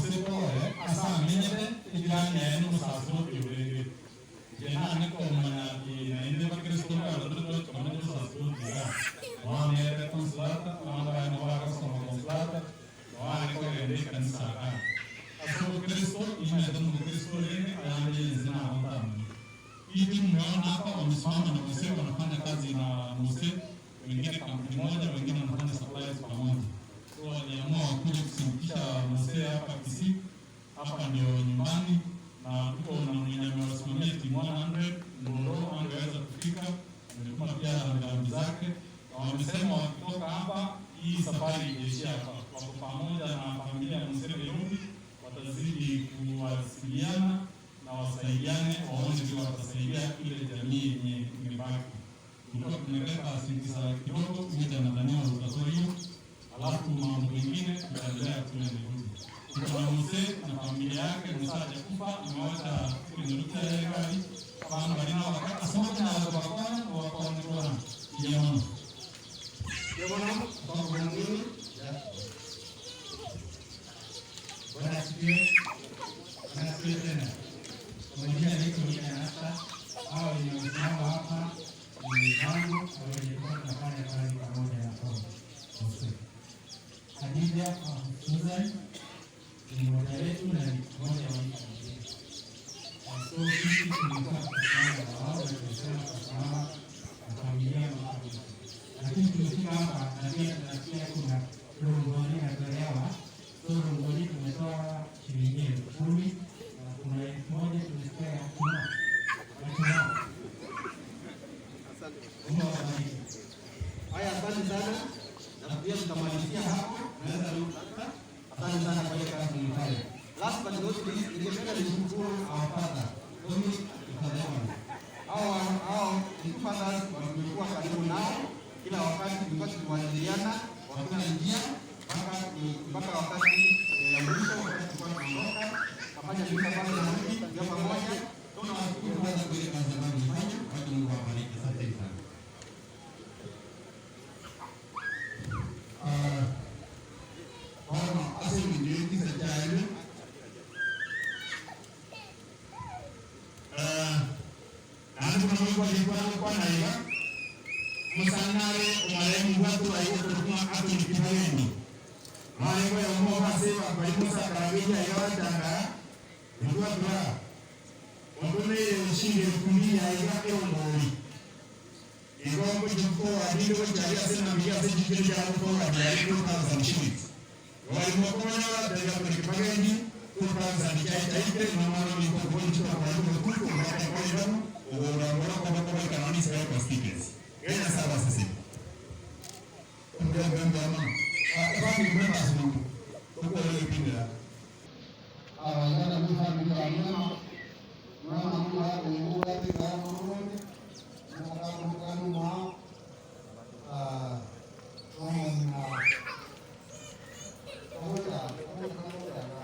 Mosepore asa amenyete ejirani yaye n'omusasiro orenge jenane komanya naende bakristo barototomanya omusasiro otiga noamete Consolata abana baye nabo Consolata noare kogenda ekanisa aka ase obokristo imanyete nomokristo orenge ayande ense nagontamanya. Hii timu mmeona hapa wamesimama na Mose, wanafanya kazi na Mose, wengine kampuni moja, wengine wanafanya supplies pamoja. So waliamua wakuja kusindikisha Mose hapa Kisii. Hapa ndio nyumbani na tuko na mwenye amewasimamia timu 100 Ngoro angeweza kufika, ametuma pia rambirambi zake, na wamesema wakitoka hapa hii safari ijaishia hapa, wako pamoja na familia ya Mose Nairobi, watazidi kuwasiliana na wasaidiane, waone vile watasaidia ile jamii yenye imebaki. Tulikuwa tumeleta sindikisa kidogo kuja na Daniel utatoa hiyo, alafu mambo mengine tutaendelea kule Nairobi. Tuko na Mose na familia yake. Mose hajakufa, amewacha kinuruta gari abantu balina asobola bakwana wakwanirwana yamono. Yamono kwa nini? Bwana asifiwe. Bwana asifiwe tena. Kwa majina naitwa Mika Nasta. Hao wenye wamesimama hapa ni wenzangu na wenye tulikuwa tunafanya kazi pamoja na Paul Mose. Khadija Susan ni mmoja wetu na ni mmoja wa hii familia. Na so sisi tulikuwa tukisimama na wao na tulisema tutasimama na familia mpaka mwisho. Lakini tumefika hapa na pia tunasikia kuna rongoni inatolewa. So rongoni tumetoa shilingi 10,000 na kuna 1,000 tumesikia ya chuma. Ya chuma. Asante. Mungu awabariki. Haya, asante sana. Nafikiria tutamalizia hapo. Naweza rudi sasa. Asante sana kwa ile kazi mlifanya. Last but not least, ningependa nishukuru our father, Dominic Mtazama. Hao ni fathers tumekuwa karibu nao kila wakati, tulikuwa tukiwasiliana kwa kila njia mpaka wakati ya mwisho, wakati tulikuwa tunaondoka, kafanya misa pale na mimi tukiwa pamoja. Tunawashukuru sana kwa ile kazi ambayo mlifanya. Wacha Mungu awabariki. Asante sana. Bono ase ebinto ebikisa kyayo naende buna mwikwaniikwanaiga musanare omaremu bwaturaigokotuma atunikibagendi marengo yomo base bari musakarageja iga batanga nitwatura ondomeire nshinge 10,000 yaiga erongori igombo chikowa dinde gochari ase nambia ase chikiro cha kowa yari 2000 shillings walimokonya daga kunikibagendi 2000 chaitaite nomano nikokoncho kwa kuko ngata kwa ogora kwa kwa kanisa ya constituency Kenya sawa sisi Family members tuko leo pinda. Abaganda mu family ya mama mama mwa ngura tika murungi mukanu mwa ah mama na pamoja pamoja pamoja na.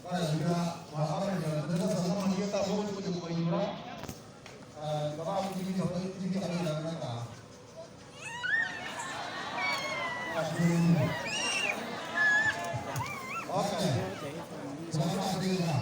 Baya juga apa yang jalan sama dia tak boleh kuja kubayyura baba mungkin ini kami dalam mereka. Oke. Selamat tinggal.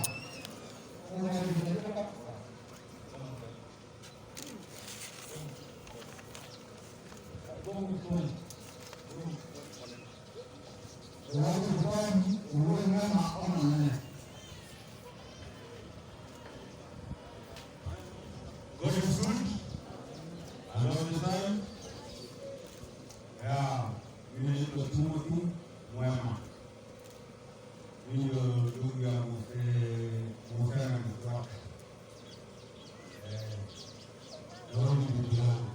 God is good. And all the time. Yeah, mimi naitwa Timothy Mwema. Mimi ndio ndugu ya mzee Musa na mke wake. Eh, na huyu ni ndugu yangu.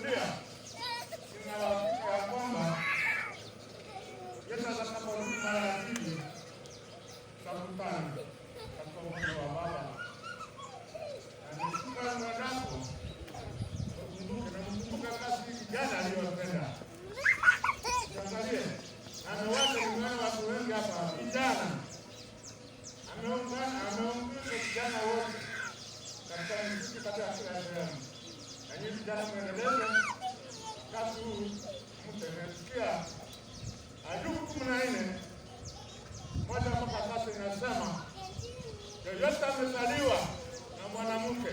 Biblia ina uhakika ya kwamba Yesu atakaporudi mara ya pili tutakutana katika upande wa Baba. Na nikifika mwendapo, ukumbuke na mkumbuke kazi kijana aliyopenda. Angalie, amewacha, nimeona watu wengi hapa vijana. Ameungana, ameunganisha vijana wote katika muziki katika kila sehemu. Na nyinyi vijana mwendeleze wakati huu mtemesikia Ayubu 14:1 mpaka sasa inasema yoyote amezaliwa na mwanamke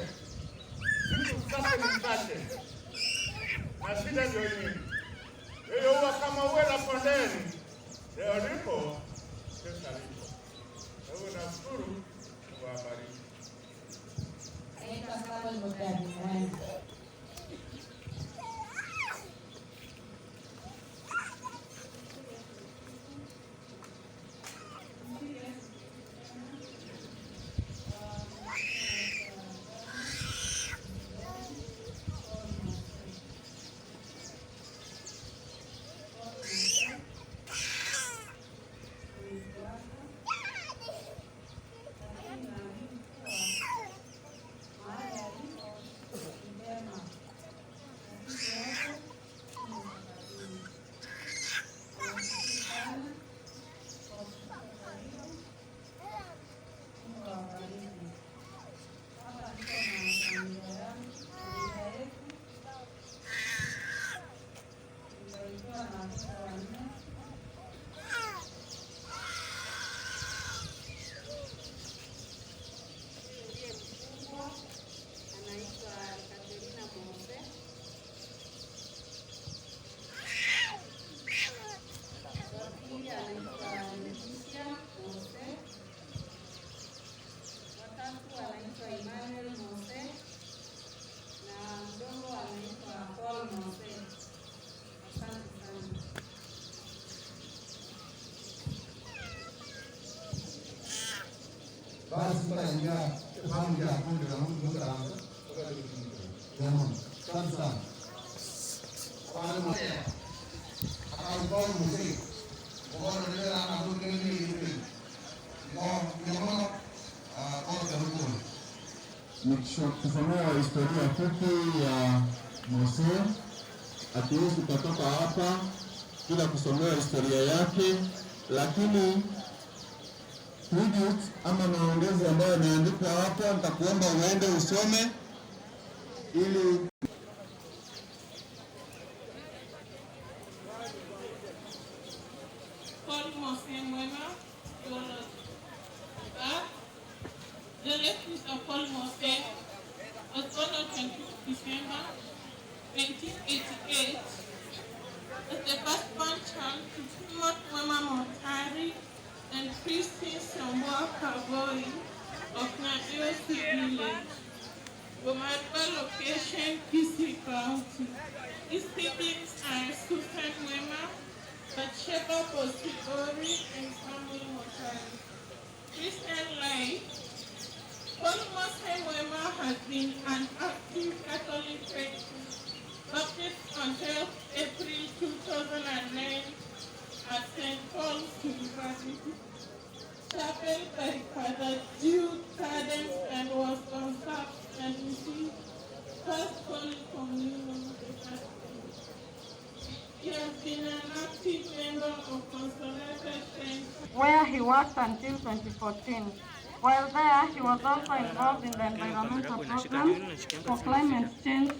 siku zake ni chache na shida ndio nyingi. Yeye huwa kama ua la kondeni, leo lipo, kesho halipo. Kwa hivyo nashukuru, Mungu awabariki. Naitwa Samuel Mugabe Mwangi. Ndiye mkubwa anaitwa Katerina Mose. Wa pili anaitwa Leticia Mose. Watatu anaitwa Emmanuel Mose na mdogo anaitwa Paul Mose. Asante sana. Basi tutaingia familia ya kundi la Mungu karanza. Jamani, asante sana. Kwa nini akaupao mzee. Bora ndio ana ndio ndio ndio. Ndio ndio ah kwa ndio. Nikusomea historia fupi ya Mose. Hatuwezi tukatoka hapa bila kusomea historia yake, lakini tribute ama maongezi ambayo yameandikwa hapa, nitakuomba uende usome ili Paul Mose Mwema, birth. The late Mr. Paul Mose was born on 25 December 1988 as the firstborn child to Timothy Mwema Montari and Christine Samboa Kavoi of Nairobi Village, Bomadwa location, Kisii County. His siblings are Susan Mwema, Bathsheba Bosibori, and Samuel Motari. Christian life. Paul Mose Mwema has been an active Catholic faithful, baptized on 12 April 2009 at St. Paul's University Chapel by Father Jude Gardens and was conserved and received First Holy Communion the first day. He has been an active member of Consolata Shrine where he worked until 2014. While there, he was also involved in the environmental program for climate change.